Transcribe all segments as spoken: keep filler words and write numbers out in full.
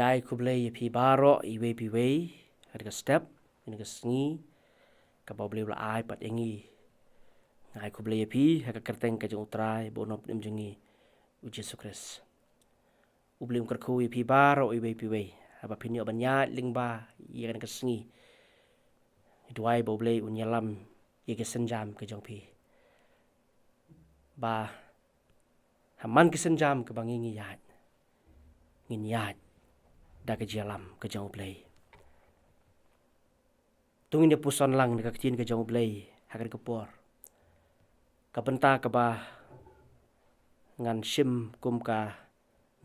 Ai khublei ïa phi baroh iwei pa iwei ha ka step, ha ka sngi kaba U Blei u la ai pat ïa ngi. Nga ai khublei ïa phi ha ka kyrteng ka jong U Trai bad U Nongpynim jong ngi, U Jisu Khrist. U Blei un kyrkhu ïa phi baroh iwei pa iwei haba phin ïoh ban ïaid lyngba ïa kane ka sngi. Duwai ba U Blei un ïalam ïa ki sienjam ka jong phi, ba ha man ki sienjam kaba ngi ngi ïaid, ngin ïaid da ka jingïalam ka jong U Blei. To ngin ïa puson lang na ka ktien ka jong U Blei ha kane ka por. Ka bynta kaba ngan shim kum ka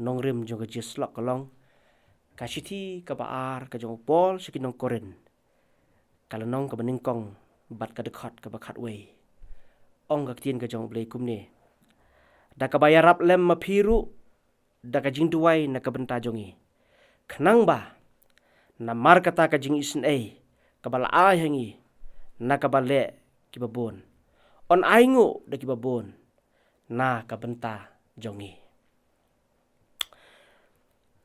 nongrim jong ka jingïasyllok ka long ka shithi kaba ar ka jong u Paul sha ki nong Korinth, ka lynnong kaba nyngkong bad ka dkhot kaba khatwei. Ong ka ktien ka jong U Blei kumne: Da kaba ïarap lem ma phi ruh da ka jingduwai na ka bynta jong ngi, khnang ba namar kata ka jingisynei kaba la ai ha ngi na kaba leh kiba bun, yn ainguh da kiba bun na ka bynta jong ngi.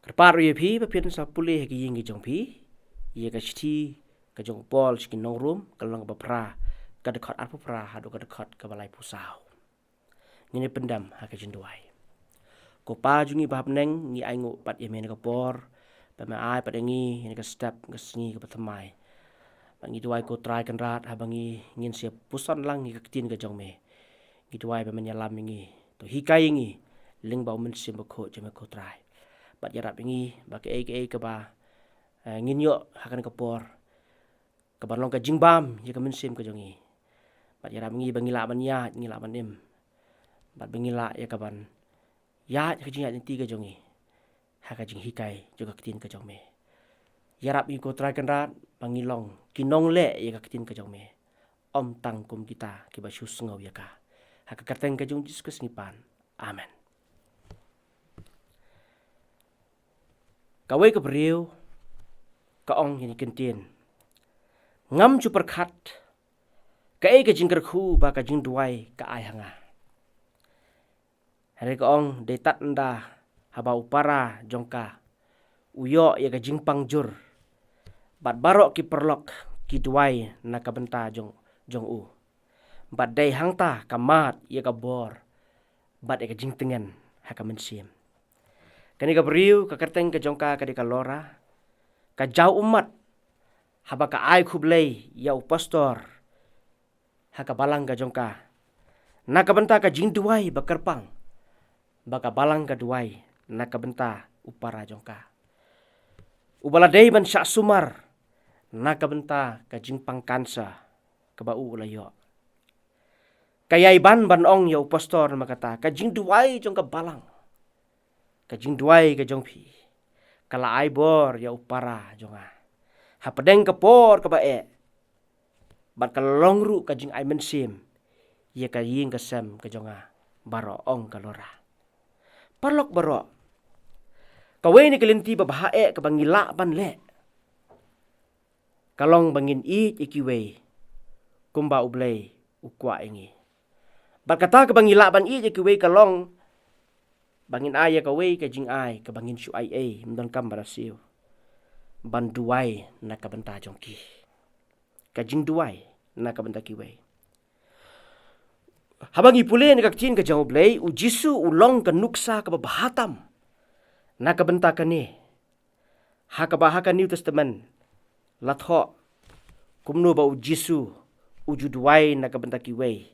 Kyrpad ruh ïa phi ba phin sa pule ha ki ïing ki jong phi ïa ka shithi ka jong u Paul sha ki nong Rom, ka lynnong kaba phra, ka dkhot arphew phra haduh ka dkhot kaba laiphew saw. Ngin ïa pyndem ha ka jingduwai. Ko Pa jong ngi ba ha bneng, ngi ainguh pat ïa me na ka por ba me ai pat ïa ngi ïa ka step, ka sngi kaba thymmai. Ba ngi duwai ko Trai Kynrad, haba ngi ngin sa puson lang ïa ka ktien ka jong me, ngi duwai ba men ïalam ïa ngi, to hikai ïa ngi lyngba u Mynsiem Bakhuid jong me ko Trai. Bad ïarap ïa ngi ba kaei kaei kaba, eh, ngin ïoh ha kane ka por, kaban long ka jingbam ïa ka mynsiem ka jong ngi. Bad ïarap ïa ngi ba ngi lah ban ïaid, ngi lah ban im, bad ba ngi lah ïa kaban ïaid ha ka jingïaid lynti ka jong ngi ha ka jinghikai jong ka ktien ka jong me. Ïarap ïa ngi ko Trai Kynrad ba ngi long ki nongleh ïa ka ktien ka jong me, ym tang kum kita kiba shu sngew ïa ka. Ha ka kyrteng ka jong U Jisu Khrist ngi pan. Amen. Kawei ka briew ka ong ïa kane ka ktien: Ngam ju pyrkhat kaei ka jingkyrkhu ba ka jingduwai ka ai ha nga. Hynrei ka ong, dei tad ynda haba u para jong ka u ïoh ïa ka jingpang jur, bad baroh ki paralok ki duwai na ka bynta jong, jong u, bad dei hangta ka mad ïa ka bor bad ïa ka jingtngen ha ka mynsiem. Kane ka briew, ka kyrteng ka jong ka ka dei ka Laura, ka jaw ummat haba ka ai khublei ïa u pastor ha ka balang ka jong ka na ka bynta ka jingduwai ba kyrpang ba ka balang ka duwai na ka bynta u para jong ka, uba la dei ban shah sumar na ka bynta ka jingpang kansa kaba u la ïoh. Ka ïai ban ban ong ïa u pastor namar kata ka jingduwai jong ka balang, ka jingduwai ka jong phi, ka la ai bor ïa u para jong nga hapdeng ka por kaba eh, bad ka long ruh ka jingai mynsiem ïa ka ïing ka sem ka jong nga baroh, ong ka Laura. Paralok baroh, kawei na ki lynti babha eh kaba ngi lah ban leh ka long ba ngin ïeit ïa kiwei kumba U Blei u kwah ïa ngi. Bad kata kaba ngi lah ban ïeit ïa kiwei ka long ba ngin ai ïa kawei ka jingai kaba ngin shu ai ei, ym donkam ba la siew, ban duwai na ka bynta jong ki. Ka jingduwai na ka bynta kiwei. Haba ngi pule na ka ktien ka jong U Blei, U Jisu u long ka nuksa kaba bha tam na ka bynta kane. Ha kaba ha ka New Testament la thoh kumno ba U Jisu u ju duwai na ka bynta kiwei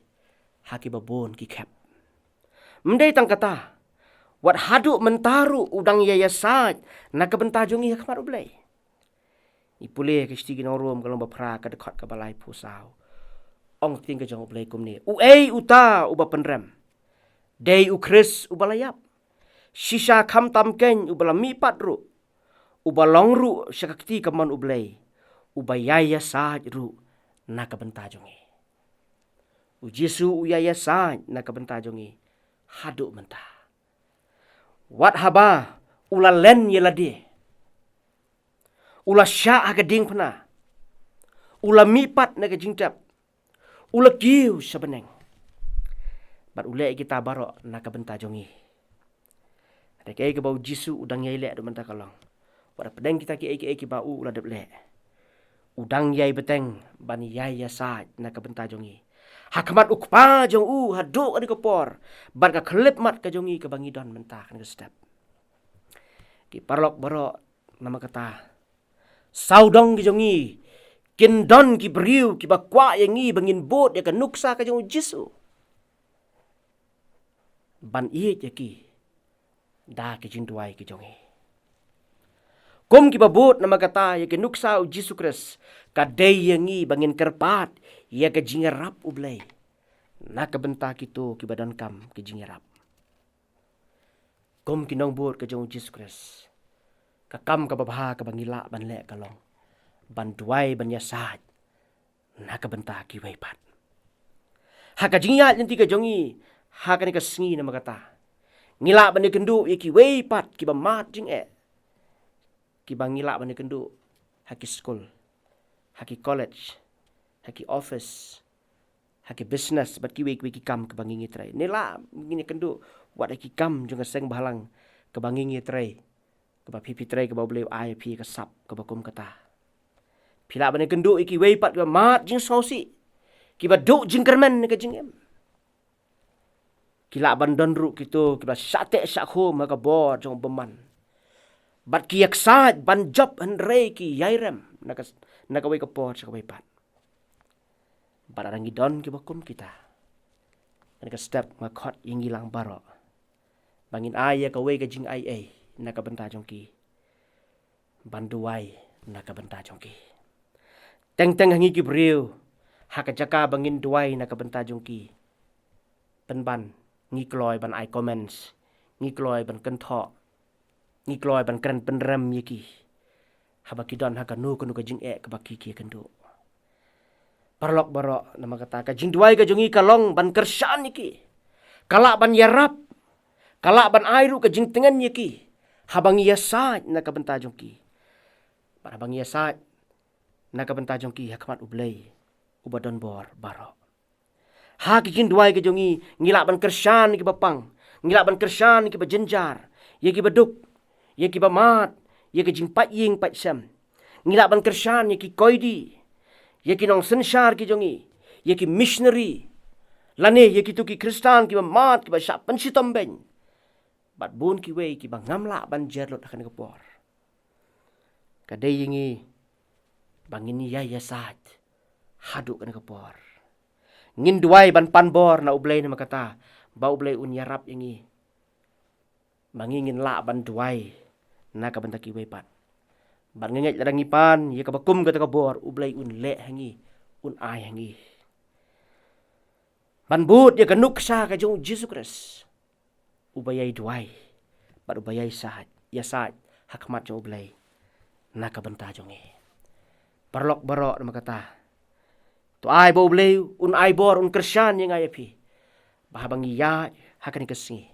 ha kiba bun ki khep. Ym dei tang kata, wat haduh mynta ruh u dang ïai ïasaid na ka bynta jong ngi ha khmat U Blei. Ngi pule ka shithi ki nong Rom ka lynnong ba phra ka dkhot kaba laiphew saw. Ong ka ktien ka jong U Blei kumne: Uei uta uba pynrem? Dei U Khrist uba la ïap. Shisha khamtam keiñ uba la mihpat ruh, uba long ruh sha ka kti kamon U Blei, uba ïai ïasaid ruh na ka bynta jong ngi. U Jisu u ïai ïasaid na ka bynta jong ngi haduh mynta. Wat haba u la len ïa lade, u la shah ha ka diengphna, u la mihpat na ka jingtep, u la kiew sha bneng, bad u leh ïa kita baroh na ka bynta jong ngi. Hynrei kaei kaba U Jisu u dang ïai leh haduh mynta ka long, Wat la pdeng kita kiei kiei kiba u la dep leh, u dang ïai bteng ban ïai ïasaid na ka bynta jong ngi ha khmat u Kpa jong u haduh kane ka por, bad ka khyllipmat ka jong ngi kaba ngi don mynta kane ka step. Ki paralok baroh, namar kata, sawdong ki jong ngi kin don ki briew kiba kwah ïa ngi ba ngin bud ïa ka nuksa ka jong u Jisu ban ïeit ïa ki da ki jingduwai ki jong ngi. Kum kiba bud namar kata ïa ka nuksa u Jisu Khrist, ka dei ïa ngi ba ngin kyrpad ïa ka jingïarap U Blei na ka bynta kito kiba donkam ka jingïarap. Kum ki nongbud ka jong u Jisu Khrist, ka kam kaba bha kaba ngi lah ban leh ka long ban duwai, ban ïasaid na ka bynta kiwei pat. Ha ka jingïaid lynti ka jong ngi ha kane ka sngi namar kata, ngi lah ban ïakynduh ïa kiwei pat kiba mad jingeh, kiba ngi lah ban ïakynduh ha ki skul, ha ki college, ha ki office, ha ki business bad kiwei kiwei ki kam kiba ngi ngi trei. Ngi lah ngin ïakynduh wat ha ki kam jong ka seng bhalang kaba ngi ngi trei, kaba phi phi trei, kaba U Blei u ai ïa phi ka sap kaba kum kata. Phi lah ban ïakynduh ïa kiwei pat kiba mad jingsngewsih, kiba duh jingkyrmen na ka jingim. Ki lah ban don ruh kito kiba shah teh shah khum ha ka bor jong u bymman, bad ki ïaksaid ban jop hynrei ki ïai rem na ka, na kawei ka por sha kawei pat. Bad lada ngi don kiba kum kita, kane ka step nga khot ïa ngi lang baroh ba ngin ai ïa kawei ka jingaiei na ka bynta jong ki, ban duwai na ka bynta jong ki. Teng teng ha ngi ki briew, ha ka jaka ba ngin duwai na ka bynta jong ki, pynban ngi kloi ban ai comments, ngi kloi ban kynthoh, ngi kloi ban kren pynrem ïa ki haba ki don ha kano kano ka jingeh kaba ki ki ïakynduh. Paralok baroh, namar kata ka jingduwai ka jong ngi ka long ban kyrshan ïa ki. Ka lah ban ïarap, ka lah ban ai ruh ka jingtngen ïa ki haba ngi ïasaid na ka bynta jong ki. Bad haba ngi ïasaid na ka bynta jong ki ha khmat U Blei uba don bor baroh. Ha ki jingduwai ka jong ngi, ngi lah ban kyrshan ïa kiba pang, ngi lah ban kyrshan ïa kiba jynjar, ïa kiba duk, ïa kiba mad, ïa ki jingpait ïing pait sem. Ngi lah ban kyrshan ïa ki koidi, ïa ki nongsynshar ki jong ngi, ïa ki missionary, lane ïa kito ki Khristan kiba mad, kiba shah pynshitom beiñ, bad bun kiwei kiba ngam lah ban jer lut ha kane ka por. Ka dei ïa ngi ba ngin ïai ïasaid haduh kane ka por. Ngin duwai ban pan bor na U Blei namar kata ba U Blei un ïarap ïa ngi, ba ngi ngin lah ban duwai na ka bynta kiwei pat. Bad nga ngeit lada ngi pan ïa kaba kum kata ka bor, U Blei un leh ha ngi, un ai ha ngi ban bud ïa ka nuksa ka jong u Jisu Khrist, uba ïai duwai bad uba ïai said, ïasaid ha khmat jong U Blei na ka bynta jong ngi. Paralok baroh, namar kata, to ai ba U Blei un ai bor, un kyrshan ïa nga ïa phi, ba haba ngi ïaid ha kane ka sngi,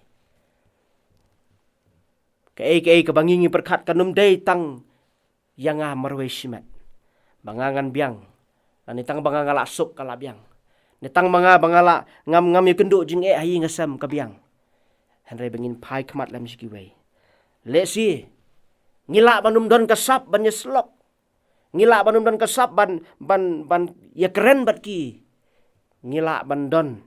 kaei kaei kaba ngi ngi pyrkhat kan ym dei tang ïa nga marwei shimet, ba nga ngan biang, lane tang ba nga nga lah suk ka lah biang, ne tang ba nga ba nga lah ngam ngam ïakynduh jingeh ha ïing ha sem ka biang. Hynrei ba ngin phai khmat lem sha kiwei. Lehse ngi lah ban ym don ka sap ban ïasyllok, ngi lah ban ym don ka sap ban, ban, ban ïakren bad ki. Ngi lah ban don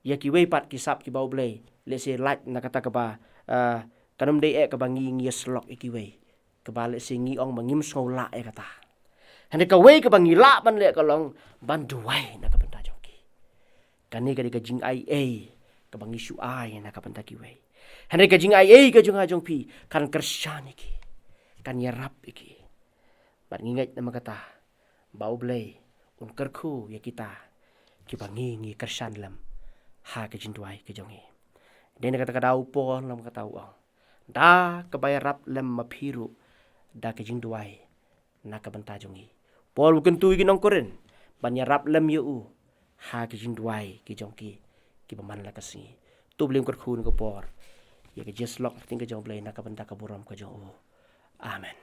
ïa kiwei pat ki sap kiba U Blei, lehse lait na kata kaba, ah, kan ym dei eh kaba ngi ngi ïasyllok ïa kiwei, kaba lehse ngi ong ba ngim sngew lah ïa kata. Hynrei kawei kaba ngi lah ban leh ka long ban duwai na ka bynta jong ki. Kane ka dei ka jingaiei kaba ngi shu ai na ka bynta kiwei. Hynrei ka jingaiei ka jong nga jong phi kan kyrshan ïa ki, kan ïarap ïa ki. Bad ngi ngeit namar kata ba U Blei un kyrkhu ïa kita kiba ngi ngi kyrshan lem ha ka jingduwai ka jong ngi. Dei na kata ka daw u Paul namar kata u ong, da kaba ïarap lem ma phi ruh da ka jingduwai na ka bynta jong ngi. Paul u kyntu ïa ki nong Korinth ban ïarap lem ïa u ha ki jingduwai ki jong ki kiba man la ka sngi. To U Blei un kyrkhu na ka por ïa ka jingïasyllok ha ka ktien ka jong U Blei na ka bynta ka burom ka jong u. Amen.